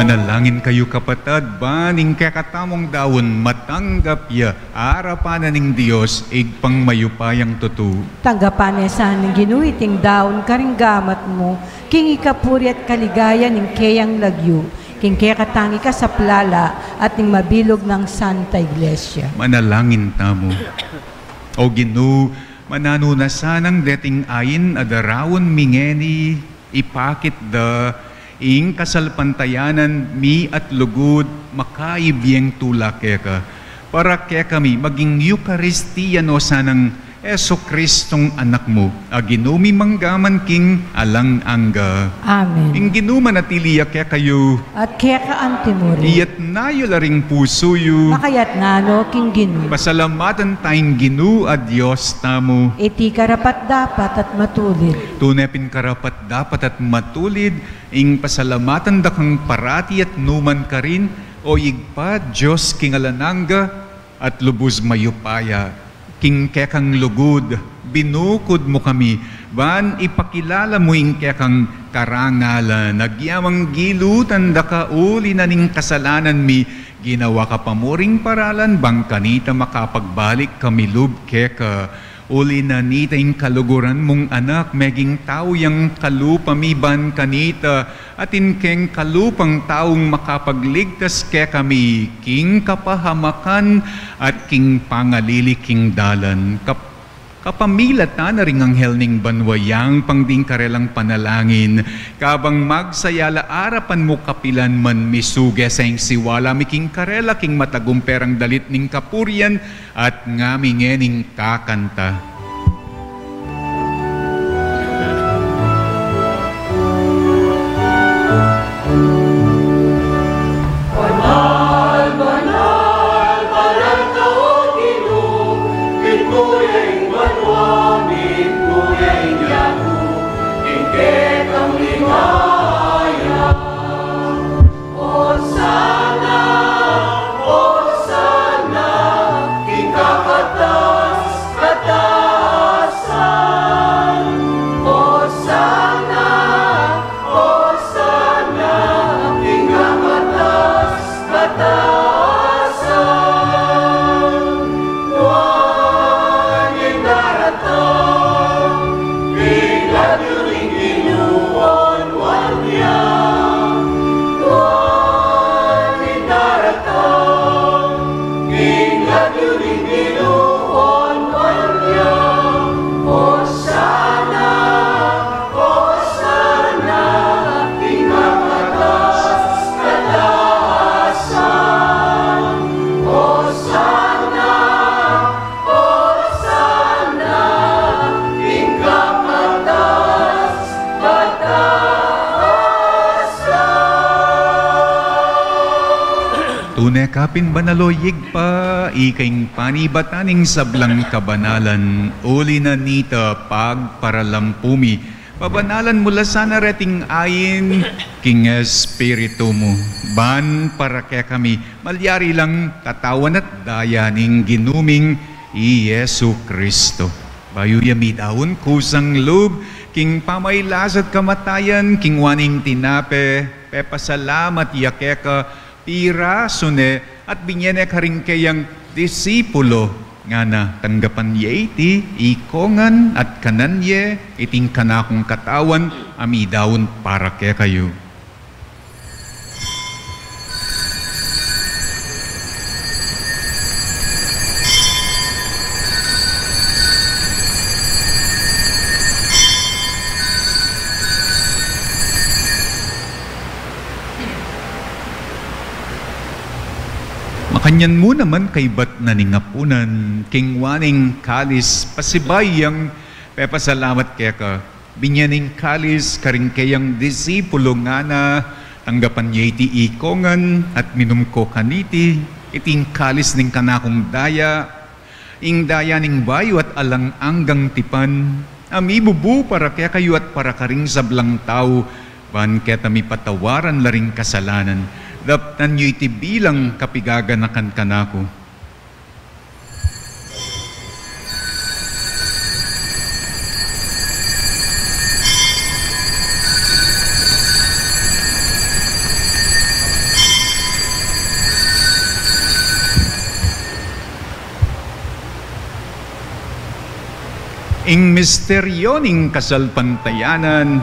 Manalangin kayu, kapatad, ban ing kekatamung daun matanggap ya arapan na ning Dios, Ibpang mayupayang tutu. Tanggapan na sa ning Ginu iting daun karing gamat mu, king ikapuri at kaligayan ning keyang lagyu, king kekatang ikasaplala at ning mabilug nang Santa Iglesia. Manalangin tamu. O Ginu, mananu na sanang deting ain a daraun mi ngeni, ipakit da ing kasalpantayanan mi at lugud makaib yang tula keka. Para kekami maging Eukaristia no sanang Jesucristong Anak mu, a Ginu mi mangga man king alang angga. Amen. Ing Ginu manatili ya kekayu. At keka antimurin. Iyatna yu la ring pusu yu. Makayatna no king Ginu. Pasalamatan tang Ginu a Dios tamu. Iti karapat-dapat at matulid. Tune pin karapat-dapat at matulid ing pasalamatan da kang parati at nukarin man, o Ibpa, Dios king alang angga at lubus mayupaya. King kekang lugud binukud mu kami, ban ipakilala mu ing kekang karangalan. Agyamang gilutan da ka uli na ning kasalanan mi, ginawa ka pa mu ring paralan, ban kanita makapagbalik kami lub keka. Uli na nita ing kaluguran mung Anak, meging tau yang kalupa mi, ban kanita atin keng kalupang taung makapagligtas kekami king kapahamakan at king pangalili king dalan. Kap-, kapamilatan na ring anghel ning banua yang pangding karelang panalangin, kabang magsaya la arapan mu kapilan man, misuge sa ing siwala mi king karela king matagumperang dalit ning kapurian, at ngami ngening kakanta. Banal, banal, banal ka, O Ginu, mitmu ya ing banua, mitmu ya ing yaku, king kekang ligaya. Hosana, Hosana, king kakatas-katasan. Hosana, Hosana, king kakatas-katasan. Nuan ing daratang, ing lagyu ning Ginu, o nuan ya. Nuan ing daratang, ing lagyu ning Ginu, o nuan ya. Hosana, Hosana, king kakatas-katasan. Hosana, Hosana, king kakatas-katasan. Tune ka pin banal, o Ibpa, ika ing panibatan ning sablang kabanalan, uli na nita pagparalampu mi. Pabanalan mu la sana reting ain king Espiritu mu, ban para kekami malyari lang katawan at daya ning Ginu ming i Jesucristo. Bayu ya midaun kusang lub king pamailas at kamatayan, kinua ne ing tinape, pepasalamat ya keka, pirasu ne at binye ne karing keyang disipulo, ngana, tanggapan ye iti ikongan at kanan ye, iti ing kanakung katawan a midaun para kekayu. Makanyan mu naman kaybat na ning apunan, kinua ne ing kalis, pasibayu yang pepasalamat keka, binye ne ing kalis karing keyang disipulo, ngana, tanggapan ye iti ikongan at minum ko kaniti, iti ing kalis ning kanakung daya, ing daya ning bayu at alang anggang tipan, a mibubu para kekayu at para karing sablang tau, ban keta mipatawaran la ring kasalanan. Daptan yu iti bilang kapigaganakan kanaku. Ing misteryo ning kasalpantayanan.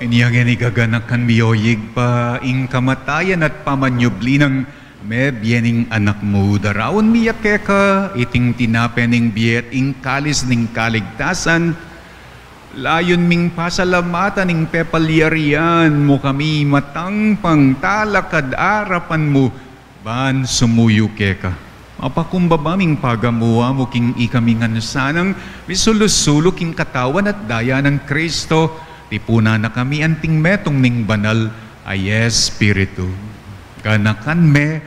Inya ngeni gaganakan mi, o Ibpa, ing kamatayan at pamanyubli nang mebie ning Anak mu. Daraun mi ya keka iting tinape ning bie at ing kalis ning kaligtasan, layun ming pasalamatan ing pepalyarian mu kami matang pangtalakad arapan mu ban sumuyu keka. Mapakumbaba ming pagamu-amu king ikami ngan sanang misulu-sulu king katawan at daya nang Kristo, tipunan na kami anting metung ning banal a Espiritu. Ganakan me,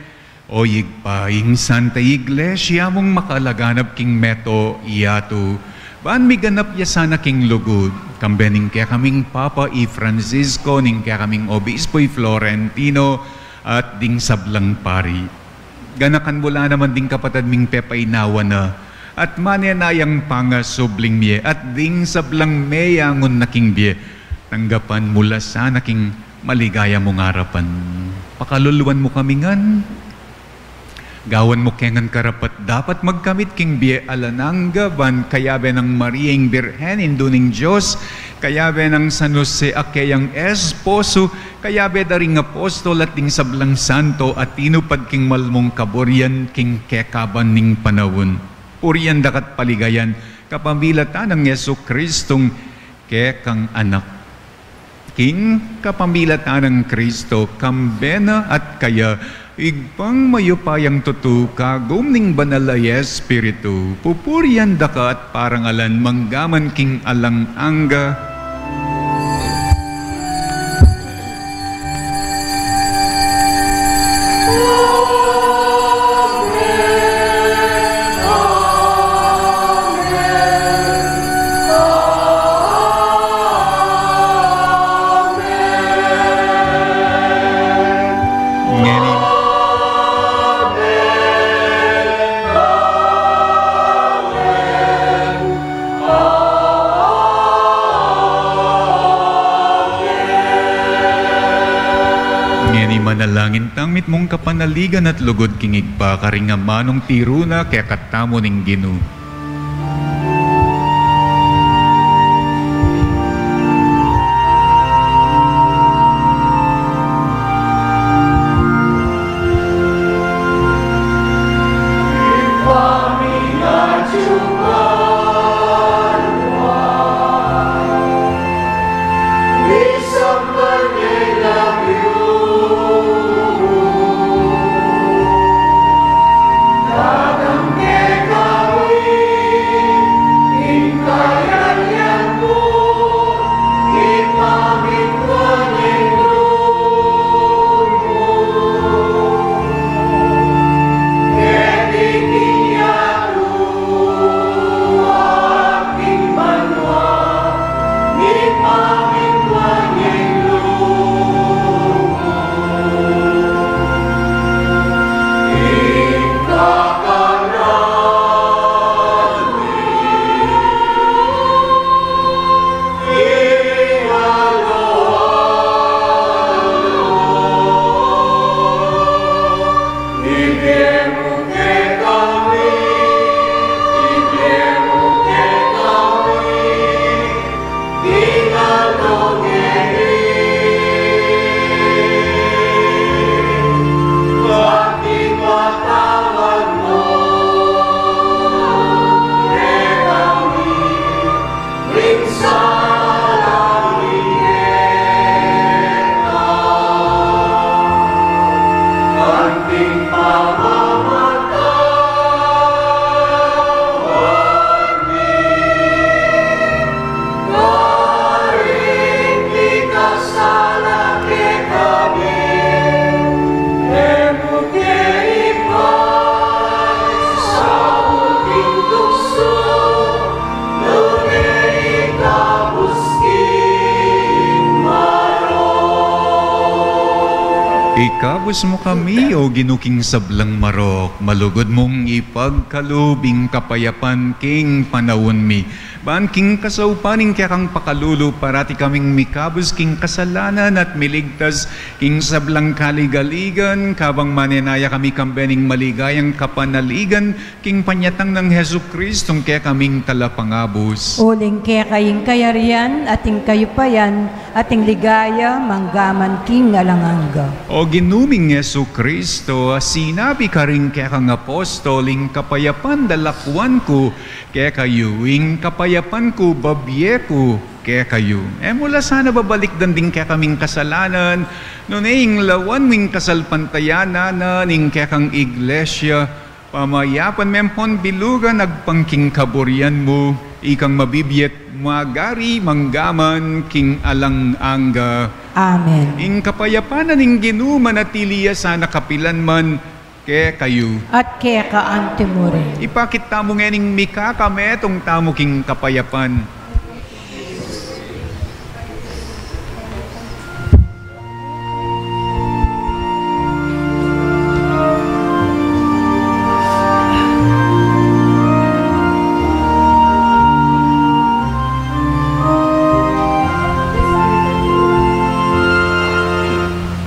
o Ibpa, ing Santa Iglesia mung makalaganap king mabilug a yatu, ban miganap ya sana king lugud, kambe ning kekaming Papa i Francisco, ning kekaming Obispo i Florentino, at ding sablang pari. Ganakan mu la naman ding kapatad ming pepainawa na, at manenayang pangasubling mie, at ding sablang meyangun na king bie, tanggapan mu la sana king maligaya mung arapan. Pakaluluan mu kami ngan, gawan mu ke ngan karapat-dapat magkamit king bie alang angga, ban kayabe nang Maria ing Birhen, Indu ning Dios, kayabe nang San Jose a keyang esposo, kayabe da ring apostol at ding sablang santo a tinupad king mal mung kaburian king kekaban ning panaun. Purian daka at paligayan kapamilatan nang Jesucristong kekang Anak. King kapamilatan nang Kristo, kambe na at kaya, Ibpang mayupayang tutu, kagum ning Banal a Espiritu, pupurian daka at parangalan manggaman king alang angga. Ngeni. Ngeni manalangin tang mitmung kapanaligan at lugud king Ibpa, karing amanung tiru na kekatamu ning Ginu. Ikabus mu kami, O Ginu, king sablang marok, malugud mung ipagkalub ing kapayapan king panaun mi. Ban king kasaupan ning kekang pakalulu, parati kaming mikabus king kasalanan at miligtas king sablang kaligaligan, kabang manenaya kami kambe ning maligayang kapanaligan, king panyatang nang Jesucristong kekaming Talapangabus. Uling keka ing kayarian, at ing kayupayan, at ing ligaya, manggaman king alang angga. O Ginu ming Jesucristo, a sinabi karing kekang apostol, ing kapayapan lalakuan ku kekayu, ing kapayapan ku babie ku kekayu. E mu la sana babalikdan ding kekaming kasalanan, nune ing lawan mu ing kasalpantayanan na ning kekang iglesia, pamayapan me ampon bilugan agpang king kaburian mu, ikang mabibie at magari manggaman king alang angga. Amen. Ing kapayapan na ning Ginu manatili ya sana kapilan man kekayu. At keka anti mu rin. Ipakit tamu ngening mikakametung tamu king kapayapan.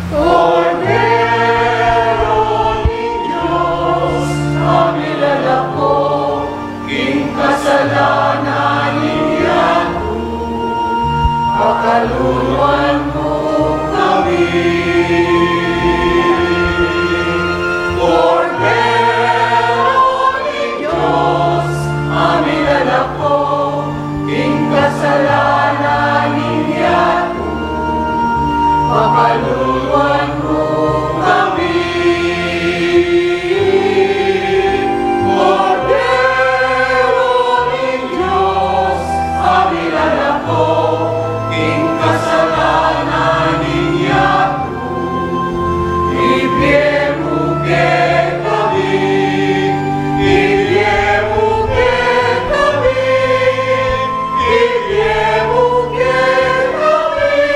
Kordero ning Dios, a milalako king kasalanan ning yatu, pakaluluan mu kami. Kordero ning Dios, a milalako king kasalanan ning yatu, pakaluluan mu kami. Kordero ning Dios, a milalako king kasalanan ning yatu, ibie mu kekami, ibie mu kekami, ibie mu kekami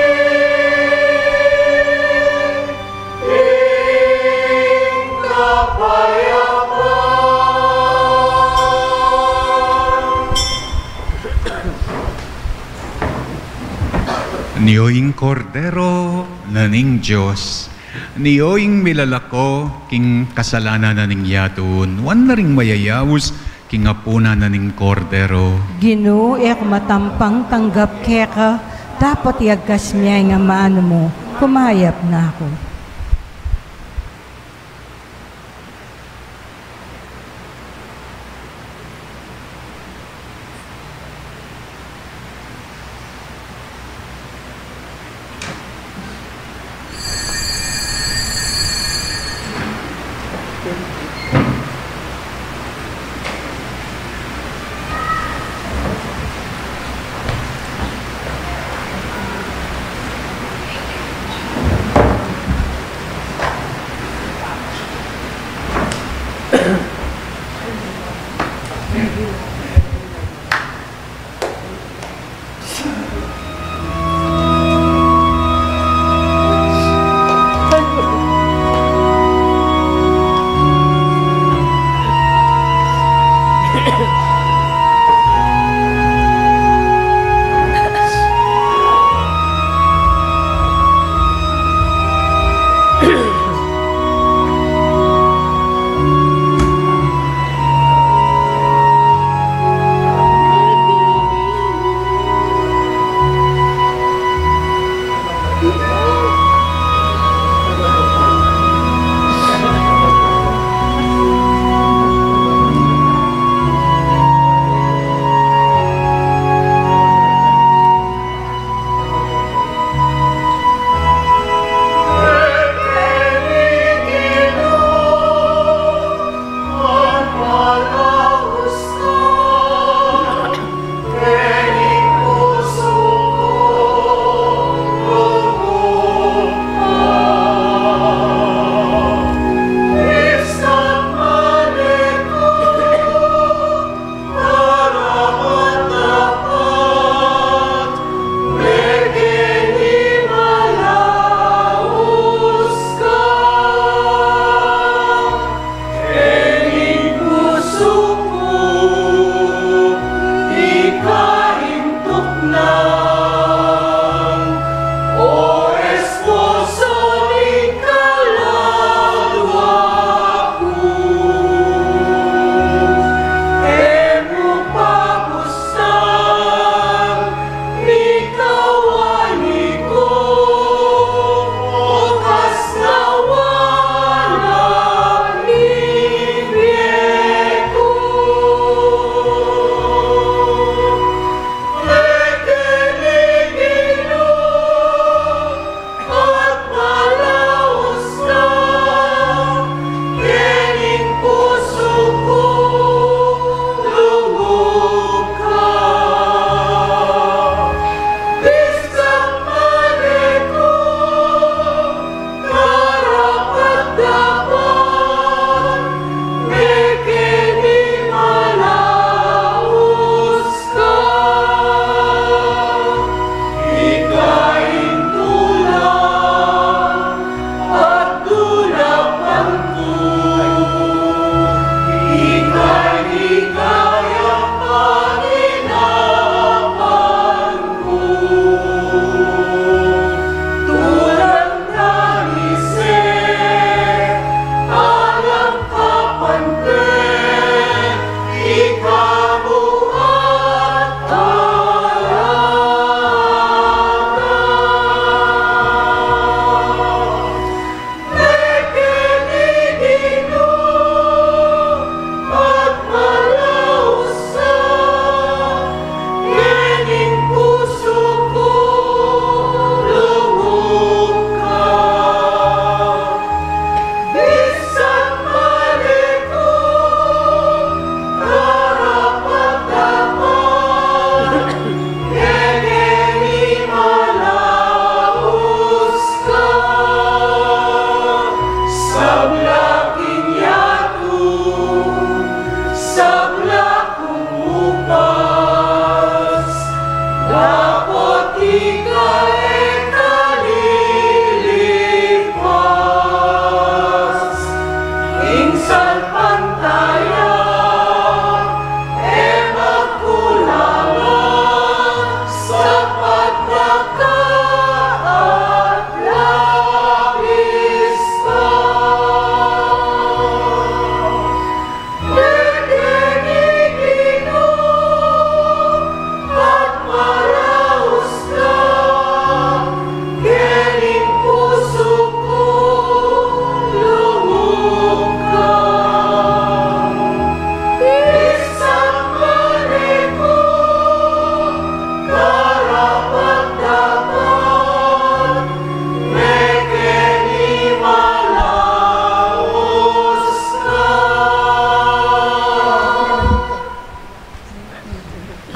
ing kapayapan. Nio ing Kordero na ning Dios. Nio ing milalako king kasalanan na ning yatu. Nuan na ring mayayaus king apunan na ning Kordero. Ginu, e ku matampang tanggap keka, dapot iyagkas mu ya ing amanu mu, kumayap na ku.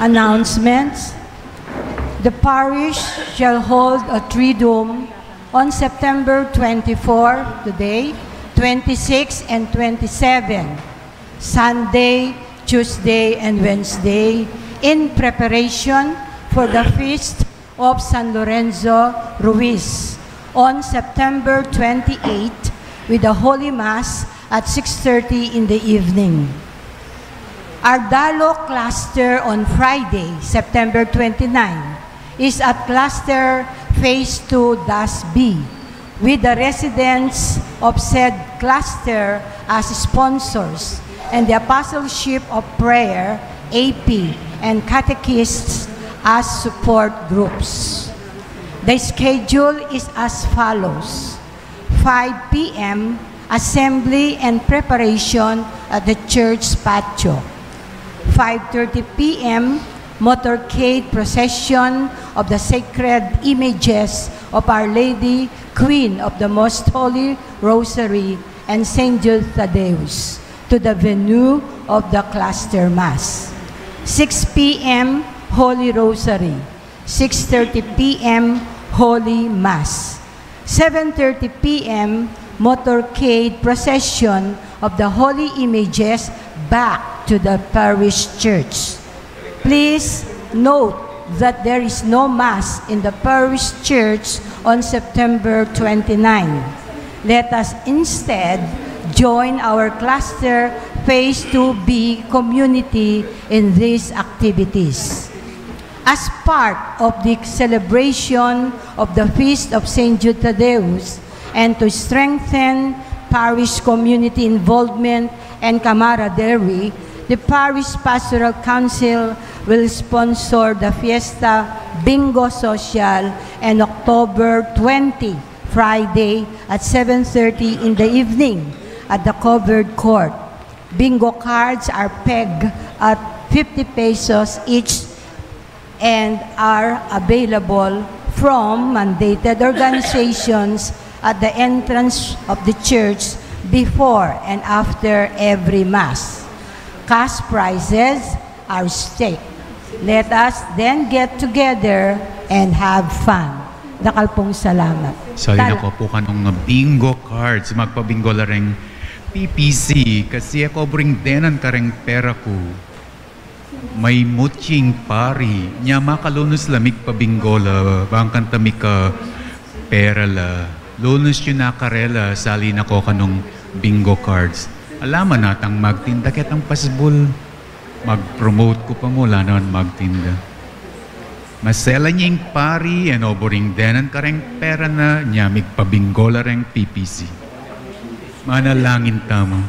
Announcements. The parish shall hold a Triduum on September twenty-four, today, twenty-six and twenty-seven, Sunday, Tuesday, and Wednesday, in preparation for the feast of San Lorenzo Ruiz on September twenty-eight, with the Holy Mass at six thirty in the evening. Our Dalo cluster on Friday, September twenty-nine, is at cluster phase two dash B, with the residents of said cluster as sponsors and the Apostleship of Prayer, A P, and catechists as support groups. The schedule is as follows: five p m, assembly and preparation at the church patio. Five thirty p m, motorcade procession of the sacred images of Our Lady, Queen of the Most Holy Rosary, and Saint Jude Thaddeus to the venue of the cluster mass. Six p m, Holy Rosary. Six thirty p m, Holy Mass. Seven thirty p m, motorcade procession of the holy images back to the parish church. Please note that there is no mass in the parish church on September twenty-nine. Let us instead join our cluster phase two B community in these activities. As part of the celebration of the Feast of Saint Jude Thaddeus and to strengthen parish community involvement and camaraderie, the Parish Pastoral Council will sponsor the Fiesta Bingo Social on October twenty, Friday, at seven thirty in the evening at the covered court. Bingo cards are pegged at fifty pesos each and are available from mandated organizations at the entrance of the church before and after every Mass. Cash prizes are staked. Let us then get together and have fun. Dakal pung salamat. Salin Tal- ako pu kanung bingo cards, magpabingo la reng P P C, kasi e ku buring denan kareng pera ku. Maymut ing pari, nya makalunus la migpabingo la, bang kanta mikapera la. Lunus yu na karela, salin ako kanung bingo cards. Ala man natang magtinda ketang pasbul. Mag-promote ku pa mu, ala naman magtinda. Maselan ya ing pari, e no buring denan kareng pera na, nya migpabingo la reng P P C. Manalangin tamu.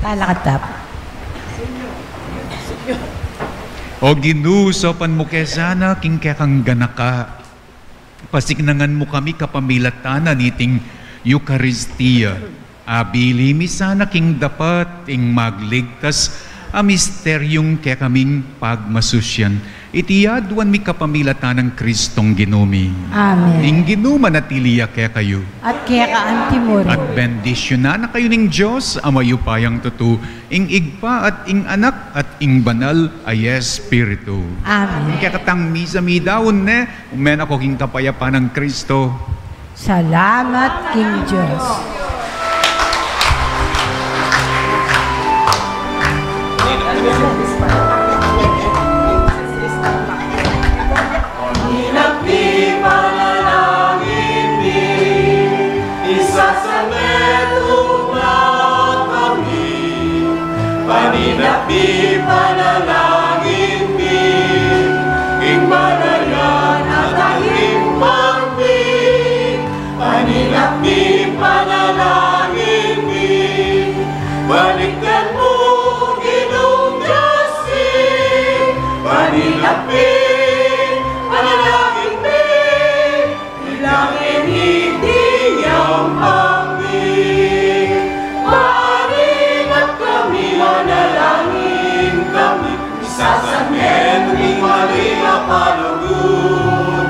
Talakatap. O Ginu, saupan mu ke sana king kekang ganaka, pasiknangan mu kami kapamilatan na niting Eukaristia. Abili mi sana king dapat ing magligtas a misteryung kekaming pagmasusyan. Iti aduan mi kapamilatan nang Kristong Ginu mi. Amen. Ing Ginu manatili ya kekayu. At keka antimurin. At bendisyunan na kayu ning Dios a mayupayang tutu, ing Ibpa at ing Anak at ing Banal a Espiritu. Amen. Kekatang misa midaun ne, umen ako king kapayapan nang Kristo. Salamat king Dios. Pangilap mi, panalangin mi, isasametung na kami. Pangilap mi, panalangin mi, ing balayan at ing pangmi. Pangilap mi, panalangin mi, balikdan mu, Ginung Dios mi. Pangilap mi, panalangin mi, ilangin iti yampang mi. Pangilap kami, manalangin kami, isasametung ing maligaya a lugud.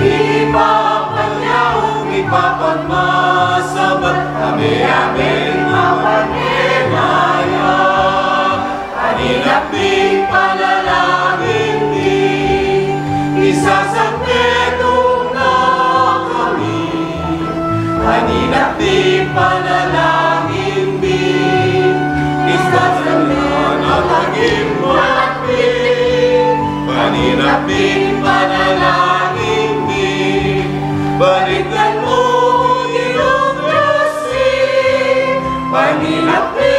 Ibpa mi, Ibpa mi a masa, amen, amen, amen. Pangilap mi, panalangin Pin panalangin mi, balikan mu ing grasya, pangilap mi